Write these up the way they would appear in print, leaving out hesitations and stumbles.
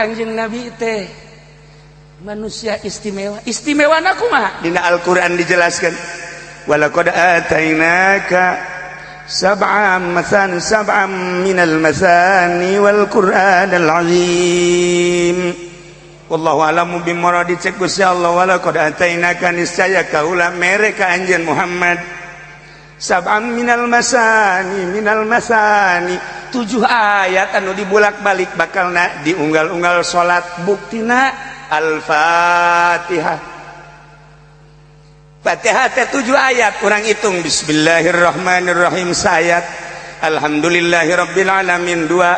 Kangjeng Nabi teh manusia istimewa. Istimewa kumaha? Dina Al-Qur'an dijelaskan, walaqad atainaka sab'am masan sab'am minal masani wal Qur'anal azim. Wallahu a'lamu bimuradi. Cek Gusti Allah, walaqad atainaka, niscaya kaula mere ka anjeun Muhammad, sab'am minal masani, minal masani, tujuh ayat anu dibulak-balik bakalna diunggal-unggal salat. Buktina Al-Fatihah. Fatihah teh tujuh ayat. Urang hitung, bismillahirrahmanirrahim sayat, alhamdulillahirabbil alamin dua,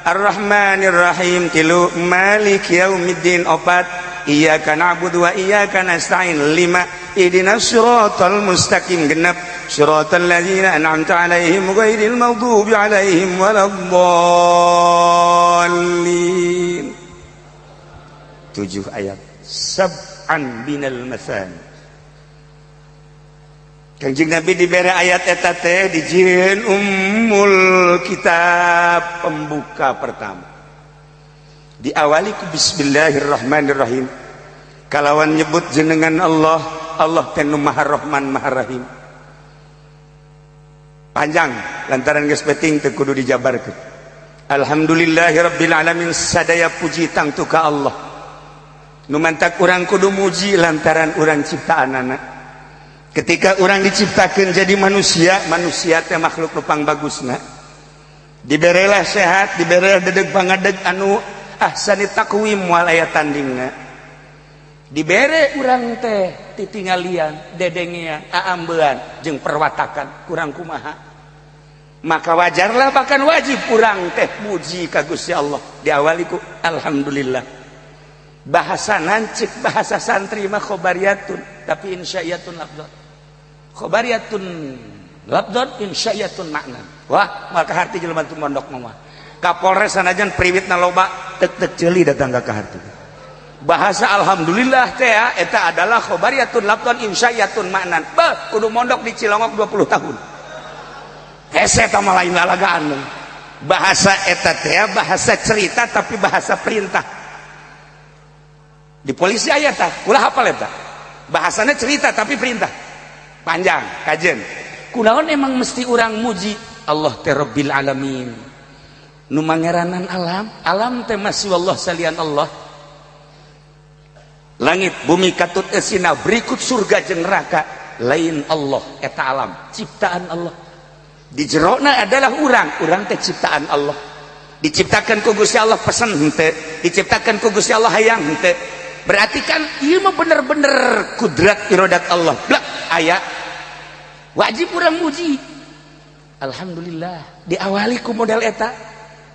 arrahmanirrahim tilu, malik yaumiddin opat, iyyaka na'budu wa iyyaka nasta'in lima, ihdinas siratal mustaqim genep, siratal ladzina an'amta 'alaihim ghairil maghdubi 'alaihim waladdallin. Tujuh ayat, sab'an minal masani. Kanjeng Nabi diberi ayat eta teh, dijieun ummul kitab, pembuka pertama. Diawali ku bismillahirrahmanirrahim, kalawan nyebut jenengan Allah. Allah teh nu Maha Rahman, Maha Rahim. Panjang, lantaran geus penting teu kudu dijabarkeun. Alhamdulillahirabbil alamin, sadaya puji tangtu ka Allah. Nu mantak urang kudu muji lantaran urang ciptaanana. Ketika orang diciptakan jadi manusia, manusia teh makhluk nu pangbagusna. Diberelah sehat, diberelah dedeg pangadeg anu ahsani taqwim, moal aya tandingna. Dibere urang teh titingalian, dedengean, aambean jeung perwatakan kurang kumaha, maka wajarlah, bahkan wajib urang teh muji ka Gusti Allah. Diawali ku alhamdulillah. Bahasa nancik, bahasa santri mah khobariyatun tapi insya'iyatun lafdzan, khobariyatun lafdzan, insya'iyatun makna. Wah, maka harti jelema teu mondok mah. Kapolres sanajan priwitna loba, tek tek ceuli datang ka harti. Bahasa alhamdulillah teh ya, eta adalah khobariyatun lafdzan, insya'iyatun maknan. Bah, kudu mondok di Cilongok 20 tahun hese eta mah, lain lalagaan. Bahasa eta teh bahasa cerita tapi bahasa perintah. Di polisi aya tah, ulah hafal eta. Bahasanya cerita tapi perintah. Panjang kajen. Kunaon emang mesti urang muji Allah teh Rabbil alamin, nu mangeranan alam? Alam teh masih Allah, salian Allah. Langit bumi katut esina berikut surga jeung neraka lain Allah. Eta alam ciptaan Allah. Di jerona adalah urang. Urang teh ciptaan Allah. Diciptakan ku Gusti Allah pesen henteu, diciptakan ku Gusti Allah hayang henteu. Berarti kan ieu mah bener-bener kudrat irodat Allah. Blak aya, wajib urang muji alhamdulillah diawali ku model eta.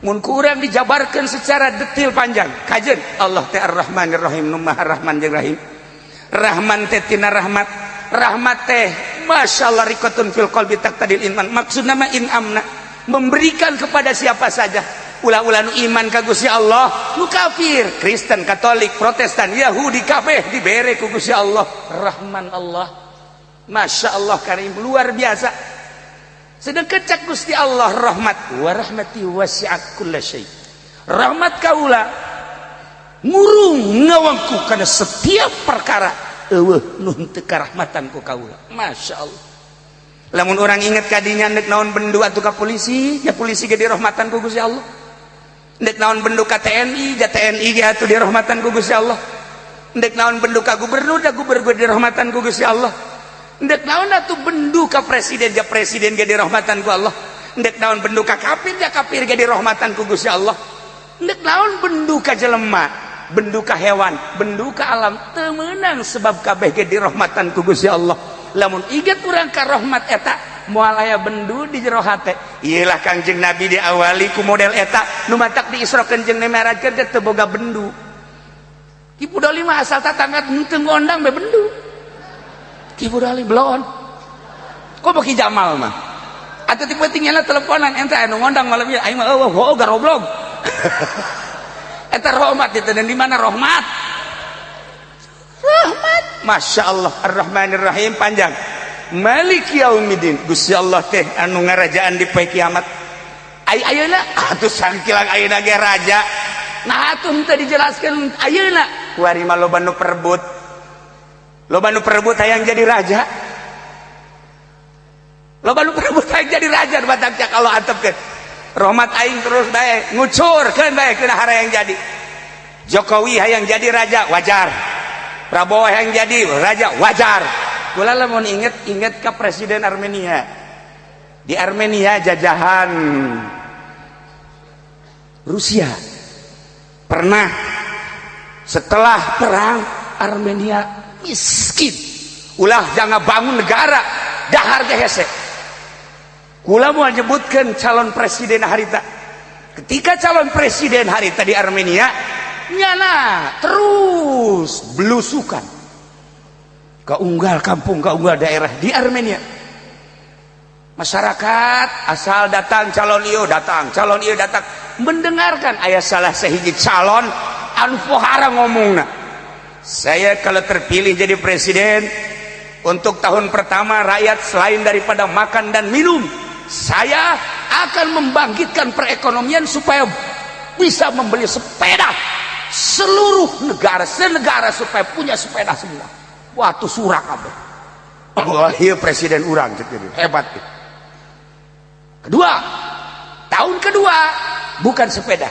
Mun ku urang dijabarkan secara detail panjang kajen, Allah teh Ar-Rahmanir Rahim, nu Maha Rahman jeung Rahim. Rahman teh tina rahmat. Rahmat teh Masya Allah, riqatun fil qalbi taqtadil iman. Maksudna mah inamna, memberikan kepada siapa saja. Ulah-ulah nu iman ka Gusti Allah, nu kafir, Kristen, Katolik, Protestan, Yahudi, kabeh dibere ku Gusti Allah. Rahman Allah. Masya Allah, karim, luar biasa. Sedangkan cak Gusti Allah rahmat, wa rahmati wasi'at kulla syai, rahmat kaula ngurung ngawangku karena setiap perkara, eueuh nu henteu karahmatan ku kaula. Masya Allah. Lamun orang inget kadinya, nek naon bendu atuh ka polisi, ya polisi ge dirahmatan ku Gusti Allah. Nek naon bendu ka TNI, ja TNI ge atuh dirahmatan ku Gusti Allah. Nek naon bendu ka gubernur, da gubernur dirahmatan ku Gusti Allah. Nek naon atuh bendu ka presiden, ja presiden ge dirahmatan ku Allah. Nek naon bendu ka kafir, ja kafir ge dirahmatan ku Gusti Allah. Nek naon bendu ka jelema, bendu ka hewan, bendu ka alam, teu meunang, sebab kabeh ge dirahmatan ku Gusti Allah. Lamun inget urang ka rahmat eta, moal aya bendu di jero hate. Iyalah, Kangjeng Nabi diawali ku model eta. Nu matak di Isra jeung Mi'rajkeun teh teu boga bendu. Ki Pudoli mah asal tatangga henteu ngondang be bendu. Ki Pudoli belon kok. Ki Jamal mah atuh ti pentingnya teleponan ente anu ngondang malam ieu, aing mah eueuh, oh garoblog. Eta rahmat itu. Dan di mana rahmat? Rahmat, Masya Allah, Ar-Rahmanir Rahim panjang. Malik Yaumiddin, Gusti Allah teh anu ngarajaan di poe kiamat. Ay ayeuna atuh sangkilang ayeuna ge raja. Nah, atuh teu dijelaskeun ayeuna. Kuari mah loba nu perebut. Loba nu perebut hayang jadi raja. Loba nu perebut hayang jadi raja batak cak Allah antepkeun. Rahmat aing terus bae ngucurkeun bae kana hayang jadi. Jokowi hayang jadi raja wajar. Prabowo hayang jadi raja wajar. Kula lamun inget inget ke presiden Armenia. Di Armenia jajahan Rusia. Pernah setelah perang Armenia miskin. Ulah jangan bangun negara dahar teh hese. Kula mau nyebutkan calon presiden harita. Ketika calon presiden harita di Armenia nyana terus belusukan ke unggal kampung, ke unggal daerah di Armenia. Masyarakat asal datang calon ieu datang, calon ieu datang, mendengarkan aya salah sahiji calon anu pohara ngomongna. Saya kalau terpilih jadi presiden, untuk tahun pertama rakyat selain daripada makan dan minum, saya akan membangkitkan perekonomian supaya bisa membeli sepeda seluruh negara, senegara supaya punya sepeda semua. Wah, tuh surak kabeh. Wah, iya presiden urang hebat. Kedua, tahun kedua bukan sepeda.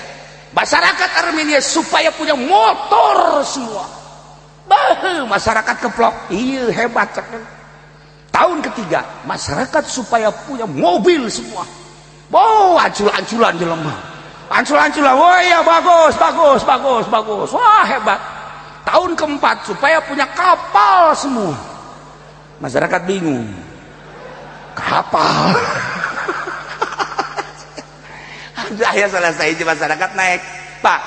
Masyarakat Armenia supaya punya motor semua. Bah, masyarakat keplok. Iya hebat. Tahun ketiga, masyarakat supaya punya mobil semua. Oh, ancul-anculan jelema. Ancul-anculan. Oh iya bagus, bagus, bagus, bagus. Wah, hebat. Tahun keempat supaya punya kapal semua. Masyarakat bingung. Kapal. Saya salah sahiji masyarakat naik. Pak,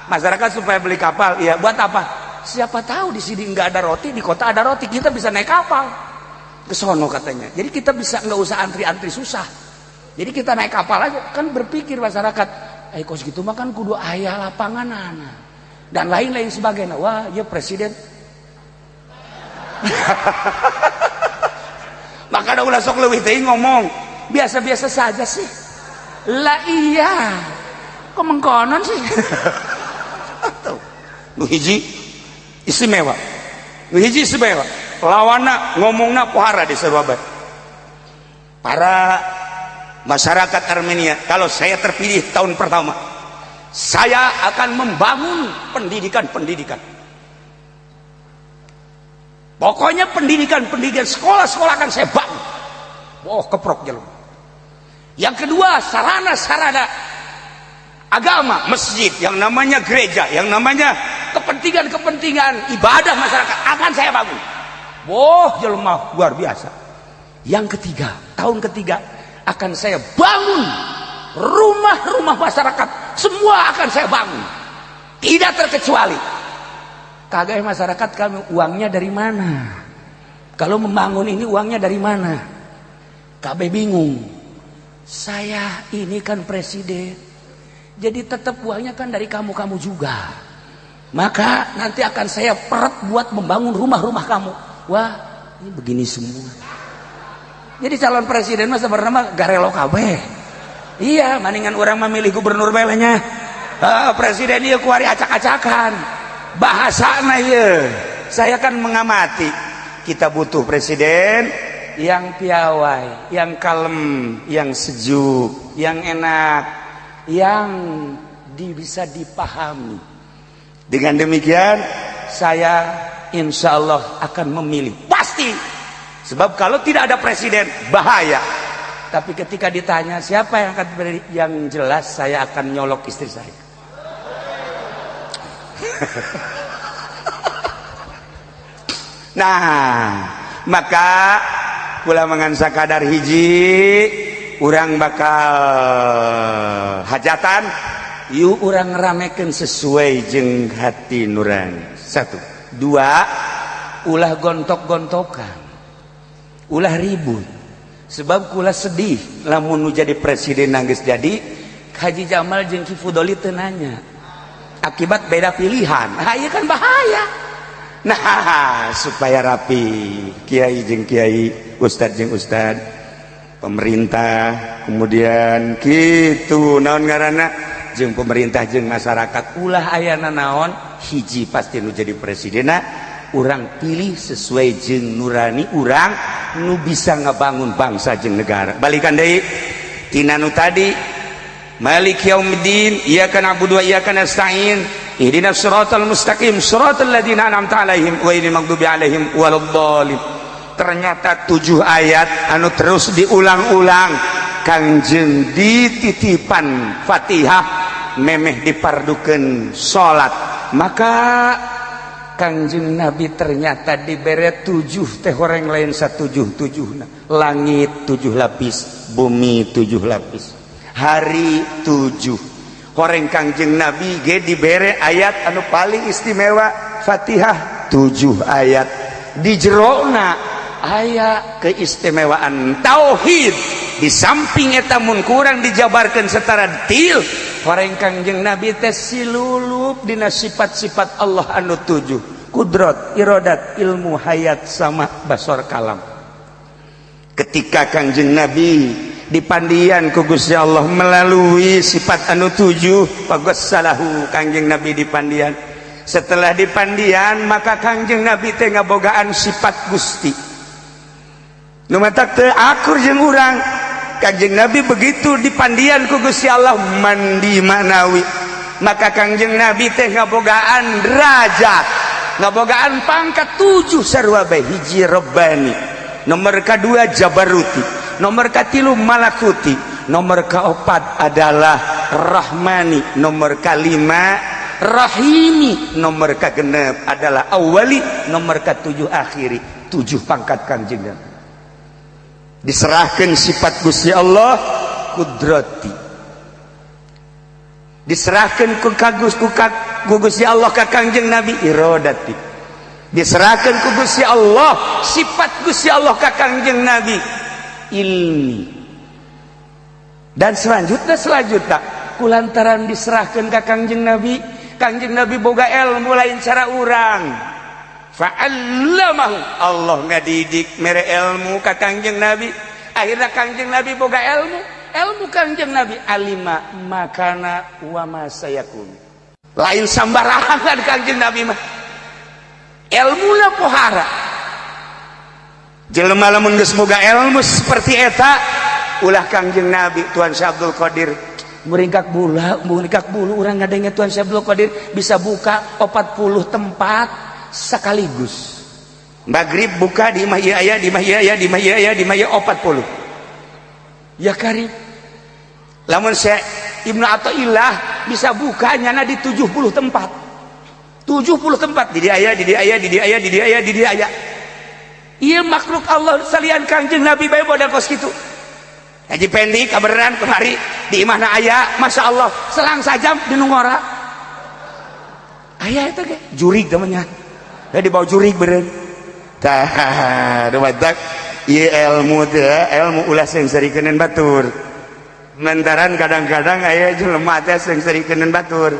masyarakat supaya beli kapal, iya buat apa? Siapa tahu di sini nggak ada roti, di kota ada roti, kita bisa naik kapal ke sono katanya. Jadi kita bisa nggak usah antri-antri susah. Jadi kita naik kapal aja. Kan berpikir masyarakat, eh kos gitu mah kan kudu aya lapangan anak dan lain-lain sebagainya. Wah, ya presiden. Maka ulah sok leuwih teuing ngomong. Biasa-biasa saja sih. Lah iya. Kok mengkonon sih? Tuh. Nu hiji istimewa. Nu hiji istimewa. Lawana ngomongna pohara di sarua. Para masyarakat Armenia, kalau saya terpilih tahun pertama, saya akan membangun pendidikan-pendidikan. Pokoknya pendidikan-pendidikan sekolah-sekolah akan saya bangun. Oh, keprok jalur. Yang kedua, sarana-sarana agama, masjid, yang namanya gereja, yang namanya kepentingan-kepentingan ibadah masyarakat akan saya bangun. Wah, jelema luar biasa. Yang ketiga, tahun ketiga akan saya bangun rumah-rumah masyarakat, semua akan saya bangun. Tidak terkecuali. Kagak masyarakat kami uangnya dari mana? Kalau membangun ini uangnya dari mana? KB bingung. Saya ini kan presiden. Jadi tetap uangnya kan dari kamu-kamu juga. Maka nanti akan saya peret buat membangun rumah-rumah kamu. Wah, ini begini semua. Jadi calon presiden mah sebenarnya garelo kabeh. Iya, maningan orang memilih gubernur belanya. Ah, presiden ieu kuari acak-acakan. Bahasana ieu. Saya kan mengamati. Kita butuh presiden yang piawai, yang kalem, yang sejuk, yang enak, yang bisa dipahami. Dengan demikian, saya insya Allah akan memilih. Pasti. Sebab kalau tidak ada presiden, bahaya. Tapi ketika ditanya siapa yang akan terpilih, yang jelas saya akan nyolok istri saya. Nah, maka kula mangan sakadar hiji urang bakal hajatan yuk urang ramekeun sesuai jeung hati nurani. Satu, dua, ulah gontok-gontokan, ulah ribut. Sebab kula sedih lamun nu jadi presiden nangis jadi Haji Jamal jeung Ki Fudoli teu nanya. Akibat beda pilihan. Nah, ieu kan bahaya. Nah, supaya rapi kiai jeung kiai, ustad jeung ustad, pemerintah, kemudian gitu naon ngaranna Jeung pemerintah jeung masyarakat ulah aya naon, hiji pasti nu jadi presidena urang pilih sesuai jeung nurani urang, nu bisa ngebangun bangsa jeung negara. Balikan deui tina nu tadi, Malik yaumiddin, iyyaka na'budu wa iyyaka nasta'in, ihdinas siratal mustaqim, siratal ladzina an'amta 'alaihim ghairil maghdubi 'alaihim waladdallin. Ternyata tujuh ayat anu terus diulang-ulang Kangjeng dititipan Fatihah memeh dipardukeun salat. Maka Kangjeng Nabi ternyata dibere tujuh teh horeng lain satujuh tujuh. Langit tujuh lapis, bumi tujuh lapis, hari tujuh. Horeng Kangjeng Nabi ge dibere ayat anu paling istimewa, Fatihah tujuh ayat, di jerona aya keistimewaan tauhid. Di samping eta, mun kurang dijabarkan secara detail, horeng Kangjeng Nabi teh silulup dina sifat-sifat Allah anu tujuh, kudrat, irodat, ilmu, hayat, sama basor, kalam. Ketika Kangjeng Nabi dipandian ku Gusti Allah melalui sifat anu tujuh, salahu Kangjeng Nabi dipandian. Setelah dipandian, maka Kangjeng Nabi teh ngabogaan sifat Gusti nu matak teu akur jeung urang. Kangjeng Nabi begitu dipandian ku Gusti Allah mandi manawi, maka Kangjeng Nabi teh ngabogaan derajat, ngabogaan pangkat tujuh sarua bae. Hiji Robbani, nomor kedua Jabaruti, nomor katilu Malakuti, nomor keempat adalah Rahmani, nomor kelima Rahimi, nomor kegenep adalah Awali, nomor ketujuh Akhiri. Tujuh pangkat Kangjeng Nabi diserahkan. Sifat Gusti Allah kudrati diserahkan ku kagus ku, ku Gusti Allah ka Kangjeng Nabi. Irodati diserahkan ku Gusti Allah, sifat Gusti Allah ka Kangjeng Nabi ilmi, dan selanjutnya selanjutnya. Kulantaran diserahkan ka Kangjeng Nabi, Kangjeng Nabi boga ilmu lain cara urang. Fa'allamahu, Allah ngadidik, mere ilmu ka Kangjeng Nabi. Akhirnya Kangjeng Nabi boga ilmu. Ilmu Kangjeng Nabi alima makana wa ma sayakun. Lain sambarangan Kangjeng Nabi mah ilmu pohara. Jelema lamun geus boga ilmu seperti eta, ulah Kangjeng Nabi, Tuan Syekh Abdul Qadir muringkak bulu, muringkak bulu urang ngadenge Tuan Syekh Abdul Qadir bisa buka 40 tempat sekaligus. Maghrib buka di imah ieu aya, di imah ieu aya, di imah ieu aya, di imah ieu 40. Ya karim, lamun Syekh Ibnu Athaillah bisa buka nyana di 70 tempat, 70 tempat, di dia aya, di dia aya, di dia aya, di dia aya, di dia aya. Iya, makhluk Allah salian Kangjeng Nabi bae modal kos kitu. Haji Pendi kabeneran kemari di imahna aya, Masya Allah, selang sajam di nungora aya. Itu ge jurig namanya ya, dibawa jurig beren. Tah, matak ieu ilmu teh ilmu ulah seungseurikeun batur. Lantaran kadang-kadang aya jelema teh seungseurikeun batur.